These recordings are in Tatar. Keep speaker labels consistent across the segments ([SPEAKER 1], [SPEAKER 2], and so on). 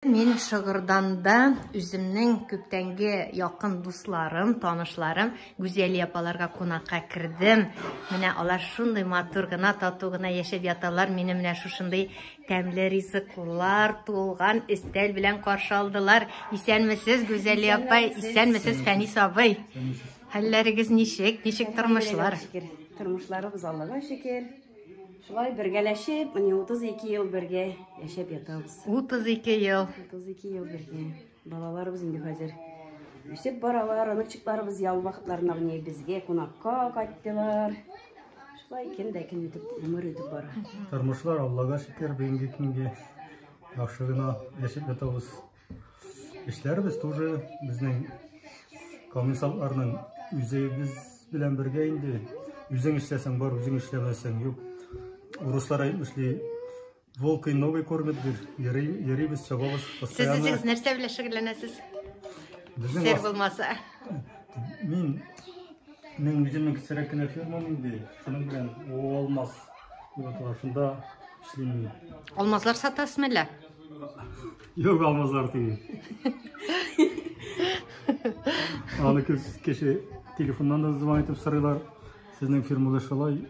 [SPEAKER 1] Мин Шыгырданда үземнең күптәнге якын дусларым, танышларым Гүзәлия апаларга кунакка кердем. Менә алар шундый матур гына, тату гына яшәп яталар. Мине менә шушындый тәмле ризыклар тулган өстәл белән каршы алдылар. Исәнмесез, Гүзәлия апай, исәнмесез, Фәнис абый. Хәлләрегез ничек? Ничек тормышлар?
[SPEAKER 2] Тормышларыбыз Аллага шөкер. Шулай бергәләшеп, менә 32 ел бергә яшәп ятабыз.
[SPEAKER 1] 32 ел.
[SPEAKER 2] 32 ел бергә. Балаларыбыз инде хәзер үсеп баралар, оныкчыкларыбыз ял вакытларына менә безгә кунакка кайттылар. Шулай көн дә көн үтеп, гомер үтеп бара.
[SPEAKER 3] Тормышлар Аллага шөкер, бүгенге көнгә яхшы гына яшәп ятабыз. Эшләребез тоже безнең комиссарларның үзебез белән бергә инде. Үзең эшләсәң бар, үзең эшләмәсәң юк. Урыслар әйтмешли, волк и ногой кормят, дир. Йөри, йөрибез, чабабыз
[SPEAKER 1] постоянно. Сез үзегез нәрсә белән шөгыльләнәсез?
[SPEAKER 3] Безнең
[SPEAKER 1] Сер булмаса.
[SPEAKER 3] Мин мин үземнең кечерәк кенә фирмам инде. Шуның белән алмаз дип атала. Шунда эшлим мин.
[SPEAKER 1] Алмазлар сатасызмы әллә?
[SPEAKER 3] Юк, алмазлар түгел. Аны кеше телефоннан да звонить итеп сорыйлар. Сезнең фирмада шулай,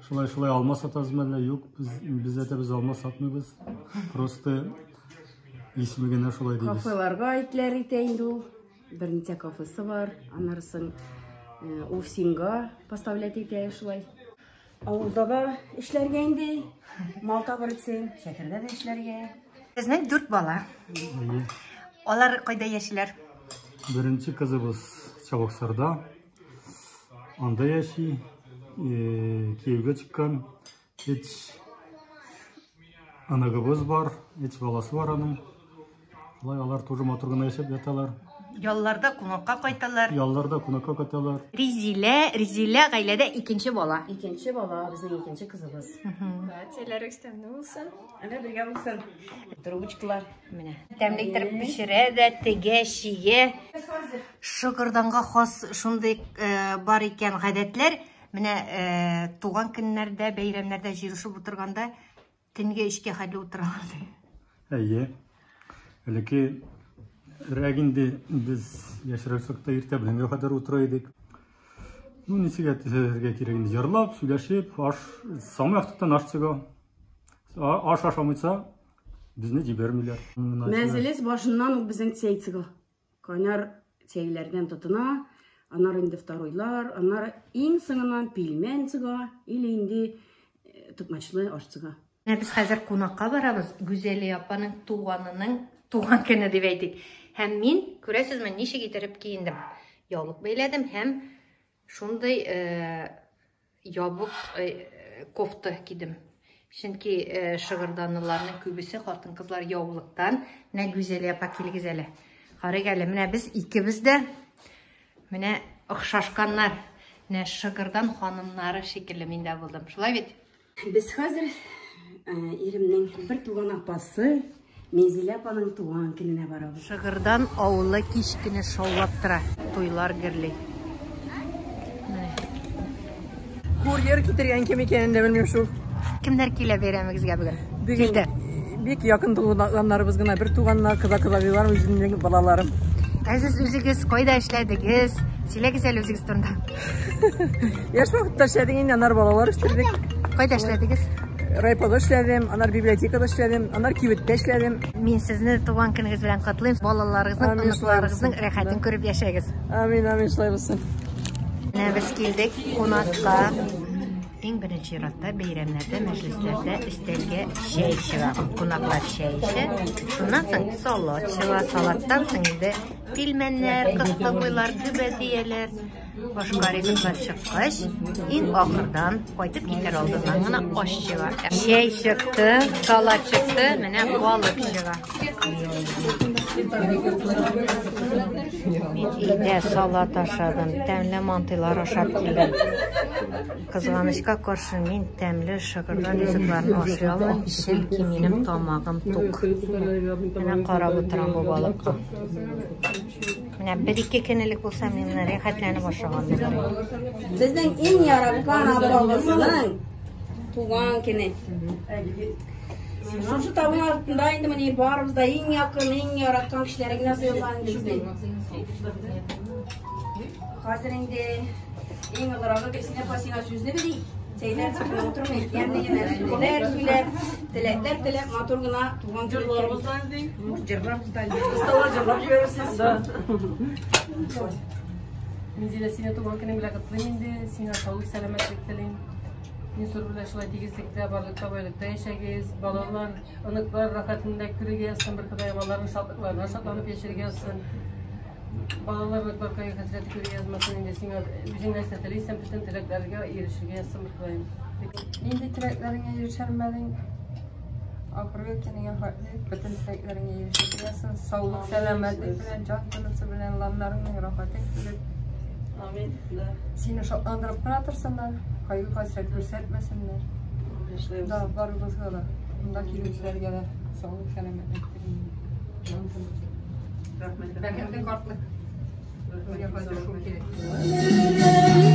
[SPEAKER 3] шулай, шулай алма сатасызмы әллә? Юк, без без әйтәбез, алма сатмыйбыз. Просто исеме генә шулай дибез.
[SPEAKER 2] Кафеларга итләр итә инде ул. Берничә кафесы бар. Аннары соң Уфсинга поставлять итә шулай. Авылда да эшләргә инде, мал табыр өчен, шәһәрдә дә эшләргә.
[SPEAKER 1] Сезнең дүрт бала.
[SPEAKER 3] Әйе.
[SPEAKER 1] Алар кайда яшиләр?
[SPEAKER 3] Беренче кызыбыз Чабаксарда. Анда яши. Кияүгә чыккан. Өч оныгыбыз бар, өч баласы бар аның. Шулай алар тоже матур гына яшәп яталар.
[SPEAKER 1] Ялларда кунакка кайталар.
[SPEAKER 3] Ялларда кунакка кайталар.
[SPEAKER 1] Ризилә, Ризилә гаиләдә икенче бала.
[SPEAKER 2] Икенче бала, безнең икенче кызыбыз.
[SPEAKER 4] Әтиләрегез тәмле булсын.
[SPEAKER 2] Әнә бергә булсын. Трубочкалар.
[SPEAKER 1] Менә. Тәмле итеп пешерә дә, тегә, чигә. Шыгырданга хас шундый э, бар икән гадәтләр. Менә э, туган көннәрдә, бәйрәмнәрдә җыелышып утырганда төнге өчкә хәтле утыралар ди.
[SPEAKER 3] Әйе. Элекке рәк инде без яшьрәк чакта иртә беләнгә кадәр утыра идек. Ну, ничек әйтергә кирәк инде, җырлап, сөйләшеп, аш, самый вакыттан аш чыга. Аш ашамыйча безне җибәрмиләр.
[SPEAKER 2] Мәҗлес башыннан ук безнең чәй чыга. Кайнар чәйләрдән тотына, аннары инде второйлар, аннары иң соңыннан пилмән чыга, или инде э, токмачлы аш чыга.
[SPEAKER 1] Менә без хәзер кунакка барабыз. Гүзәлия апаның туганының туган көне дип әйтик. Һәм мин, күрәсезме, ничек итеп киендем. Яулык бәйләдем һәм шундый э, ябык э, кофта кидем. Чөнки э, шыгырданлыларның күбесе хатын-кызлар яулыктан. Менә Гүзәлия апа килегез әле. Карыйк әле, менә без икебез дә менә охшашканнар. Менә Шыгырдан ханымнары шикелле мин дә булдым. Шулай бит?
[SPEAKER 2] Без хәзер э, иремнең бер туган апасы Минзилә апаның туган көненә барабыз.
[SPEAKER 1] Шыгырдан авылы кич кенә шаулап тора, туйлар гөрли. Менә.
[SPEAKER 5] Курьер китергән кем икәнен дә белмим шул.
[SPEAKER 1] Кемнәр килә бәйрәмегезгә бүген?
[SPEAKER 5] Бүген
[SPEAKER 1] Килде.
[SPEAKER 5] Бик якын туганнарыбыз гына, бер туганнар, кыза-кызабыйлар, үземнең балаларым.
[SPEAKER 1] Ә сез үзегез кайда эшләдегез? Сөйләгез әле үзегез турында.
[SPEAKER 5] Яшь вакытта эшләдек инде, аннары балалар үстердек.
[SPEAKER 1] Кайда эшләдегез?
[SPEAKER 5] Райпода эшләдем, аннары библиотекада эшләдем, аннары кибеттә эшләдем.
[SPEAKER 1] Мин сезне туган көнегез белән котлыйм. Балаларыгызның,
[SPEAKER 5] Амин, шулай
[SPEAKER 1] оныкларыгызның
[SPEAKER 5] булсын.
[SPEAKER 1] рәхәтен күреп яшәгез.
[SPEAKER 5] Амин, амин, шулай булсын.
[SPEAKER 1] Менә без килдек кунакка. Иң беренче чиратта бәйрәмнәрдә, мәҗлесләрдә өстәлгә чәй чыга. Кунаклар чәй эчә. Шуннан соң салат чыга. Салаттан соң инде пилмәннәр, кыстыбыйлар, гөбәдияләр, башка ризыклар чыккач, иң ахырдан кайтып китәр алдыннан гына аш чыга. Чәй чыкты, салат чыкты, менә балык чыга. Мин өйдә салат ашадым, тәмле мантыйлар ашап килдем. Кызганычка каршы, мин тәмле шыгырдан ризыкларын ашый алмыйм, чөнки минем тамагым тук. Менә карап утырам бу балыкка. Менә бер-ике көн элек булса, мин моны рәхәтләнеп ашаган булыр идем.
[SPEAKER 2] Безнең иң яраткан апабызның туган көне. Шушы табын артында инде менә барыбыз да иң якын, иң яраткан кешеләр генә сыелган инде безнең. Хәзер инде иң олырагы Гөлсинә апа сиңа сүзне бирик. Чәйләр эчеп утырмыйк, ямьле генә сүзләр сөйләп, теләкләр теләп, матур гына туган
[SPEAKER 5] Җырларыбыз да инде.
[SPEAKER 2] Җырларыбыз да инде.
[SPEAKER 5] Осталар җырлап җибәрерсез. Да. Минзилә, сине туган көнең белән котлыйм инде. Сиңа саулык, сәламәтлек телим. Минсур белән шулай тигезлектә, барлыкта, байлыкта яшәгез. Балалар, оныклар рәхәтендә күрергә язсын, бер Ходаем аларның шатлыкларына шатланып яшәргә язсын. Балалар, оныклар кайгы хәсрәте күрергә язмасын инде. Сиңа үзең нәрсә телисең, бөтен теләкләргә ирешергә язсын, бер Ходаем.
[SPEAKER 4] Нинди теләкләреңә ирешәлмәдең? Ахыргы көнеңә хәтле бөтен теләкләреңә ирешергә язсын. Саулык, сәламәтлек белән, җан тынысы белән, ланнарыңның рәхәтен күреп.
[SPEAKER 5] Амин. Да.
[SPEAKER 4] Сине шатландырып кына торсыннар, кайгы хәсрәт күрсәтмәсеннәр. Да, барыбызга да, монда килүчеләргә дә саулык, сәламәтлек телим. Җан тынысы.
[SPEAKER 5] Рәхмәт.
[SPEAKER 4] Бәхетле картлык.
[SPEAKER 5] Рәхмәт.
[SPEAKER 4] Хәзер шул кирәк.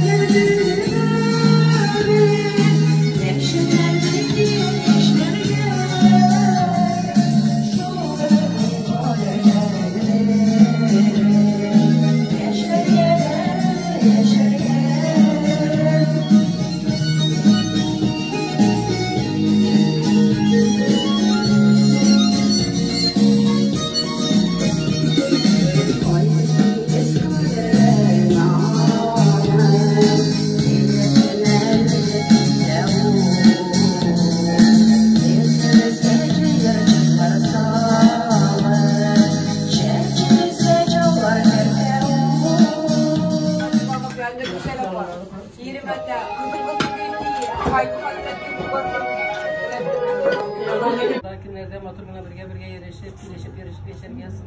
[SPEAKER 5] Көннәрдә матур гына бергә-бергә йөрешеп, сөйләшеп, йөрешеп яшәргә язсын.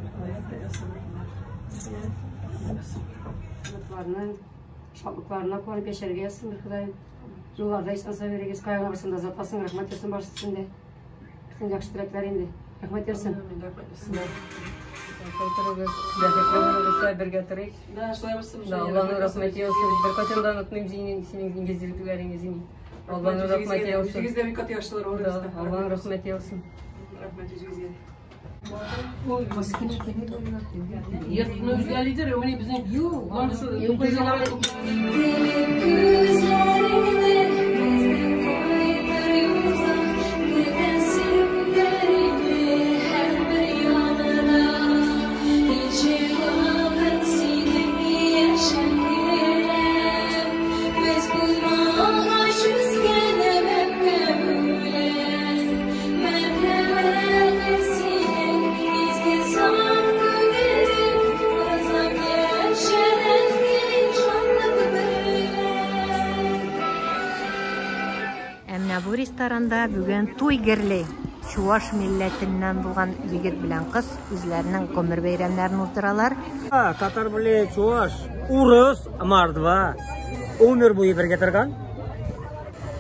[SPEAKER 2] Оныкларының шатлыкларына куанып яшәргә язсын, бер Ходаем. Юлларда исән-сау йөрегез, кая барсаң да озатасың, рәхмәт яусын барысы инде. Бөтен яхшы теләкләр инде. Рәхмәт яусын.
[SPEAKER 5] Бәхетле булыгыз, бергә торыйк.
[SPEAKER 6] Да, шулай булсын.
[SPEAKER 5] Да, Алланың рәхмәте яусын. Беркайчан да онытмыйм синең синең изгелекләреңне. Алланың рәхмәте яусын.
[SPEAKER 6] Үзегез дә бик каты яхшылар
[SPEAKER 5] Да,
[SPEAKER 6] булыгыз.
[SPEAKER 5] Алланың рәхмәте яусын.
[SPEAKER 6] Рәхмәт үзегезгә.
[SPEAKER 5] Йортны үзләре менә безнең юк.
[SPEAKER 1] Ә менә бу ресторанда бүген туй гөрли. Чуваш милләтеннән булган егет белән кыз үзләренең гомер бәйрәмнәрен уздыралар.
[SPEAKER 7] Татар белән чуваш, урыс, мордва. Умер буе бергә торган.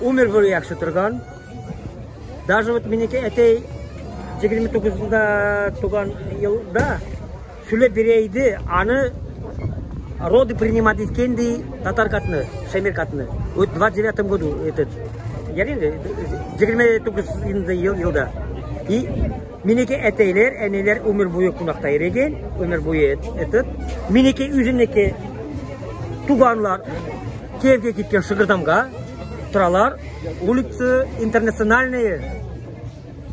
[SPEAKER 7] Умер буе яхшы торган. Даже вот минеке әтей 29-да туган елда сөйләп бирә иде, аны роды принимать иткән ди татар катыны, Шемир катыны. Вот в 29 году этот, я инде 29 ел елда. И минеке әтәйләр, әниләр умер буе кунакта йөргән, умер буе этот. Минеке үземнеке туганлар Киевгә киткән Шыгырдамга торалар. Улица Интернациональная.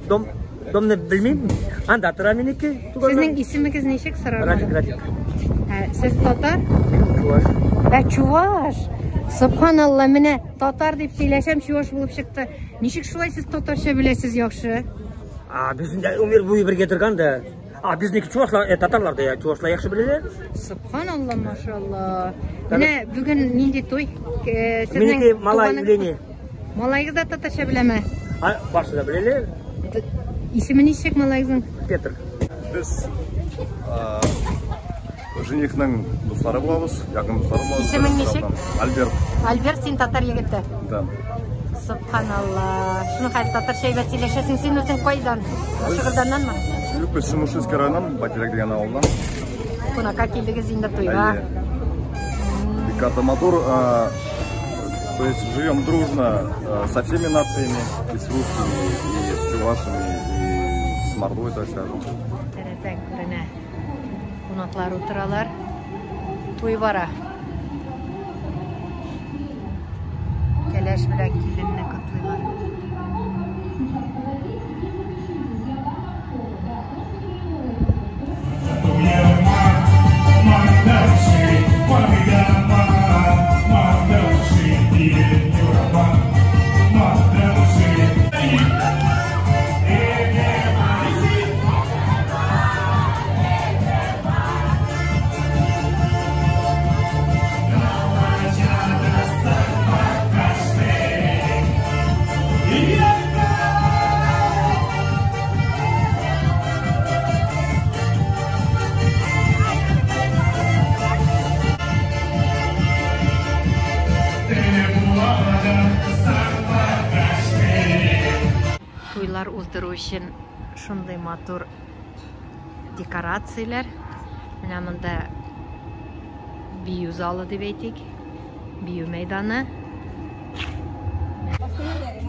[SPEAKER 7] Дом, домны белмим. Анда тора минеке туганлар.
[SPEAKER 1] Сезнең исемегез ничек сорарга?
[SPEAKER 7] Радик, Радик.
[SPEAKER 1] Ә, Сез татар?
[SPEAKER 7] Чуваш.
[SPEAKER 1] Ә, чуваш. Субханалла, менә татар дип сөйләшәм, чуваш булып чыкты. Ничек шулай сез татарча беләсез яхшы?
[SPEAKER 7] А, безнең дә умер буе бергә торган да. А, безнеке чувашлар, татарлар да, чувашлар яхшы беләләр.
[SPEAKER 1] Субханалла, машалла. Менә бүген нинди туй? Сезнең
[SPEAKER 7] Минеке малай
[SPEAKER 1] туганың-
[SPEAKER 7] өйләнә.
[SPEAKER 1] Малаегыз да татарча беләме?
[SPEAKER 7] А, барсы да беләләр.
[SPEAKER 1] Исеме ничек малаегызның?
[SPEAKER 7] Петр.
[SPEAKER 8] Без женихның дуслары булабыз, якын дуслары булабыз.
[SPEAKER 1] Исемең ничек?
[SPEAKER 8] Альберт.
[SPEAKER 1] Альберт, син татар егете.
[SPEAKER 8] Да.
[SPEAKER 1] Субханалла. Шуны хәл татарча әйбәт сөйләшәсең. Син үзең кайдан? Шыгырданнанмы?
[SPEAKER 8] Юк, без Шимушинский районнан, Байтирәк дигән авылдан.
[SPEAKER 1] Кунакка килдегез инде туйга.
[SPEAKER 8] Әйе. Бик каты матур. То есть живем дружно со всеми нациями, и с русскими, и с чувашами, и с мордвой, так скажем.
[SPEAKER 1] Тәрәзәң күренә. Кунаклар утыралар. Туй бара. Кәләш белән киленне котлыйлар. Туйлар уздыру өчен шундый матур декорацияләр. Менә монда бию залы дип әйтик, бию мәйданы.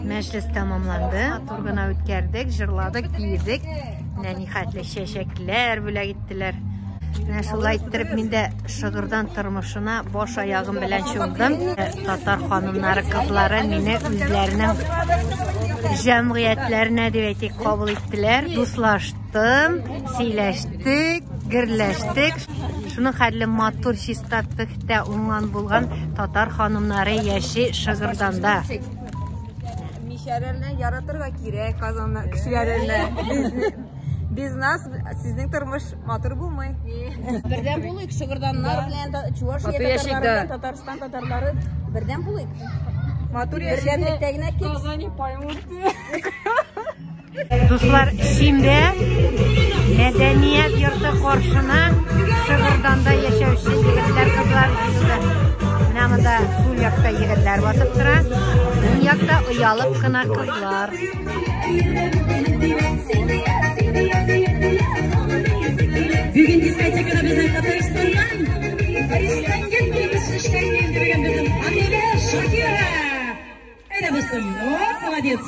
[SPEAKER 1] Мәҗлес тәмамланды. Матур гына үткәрдек, җырладык, биедек. Менә нихәтле чәчәкләр бүләк иттеләр. Менә шулай иттереп мин дә Шыгырдан тормышына баш аягым белән чумдым. Татар ханымнары, кызлары мине үзләренең җәмгыятьләренә дип әйтик, кабул иттеләр. Дуслаштым, сөйләштек, гөрләштек. Шуның хәтле матур, чиста, пөхтә, уңган булган татар ханымнары яши Шыгырданда.
[SPEAKER 4] Мишәрләрне яратырга кирәк, Казанны кешеләрне. Без нас сезнең тормыш матур булмый.
[SPEAKER 2] Бердәм булыйк, Шыгырданнар белән, Чувашия татарлары белән, Татарстан татарлары бердәм булыйк.
[SPEAKER 4] Матур яшик.
[SPEAKER 2] Бердәмлектә генә кит.
[SPEAKER 4] Казани поймут.
[SPEAKER 1] Дуслар, шимбә мәдәният йорты каршына Шыгырданда яшәүче егетләр, кызлар җыелды. Менә монда сул якта егетләр басып тора, уң якта оялып кына кызлар.
[SPEAKER 9] Бүген дискотекада безнең Татарстаннан Париждан килгән, эштән килгән безнең Амилә Шакира. Әйдә, дустым, оп, молодец.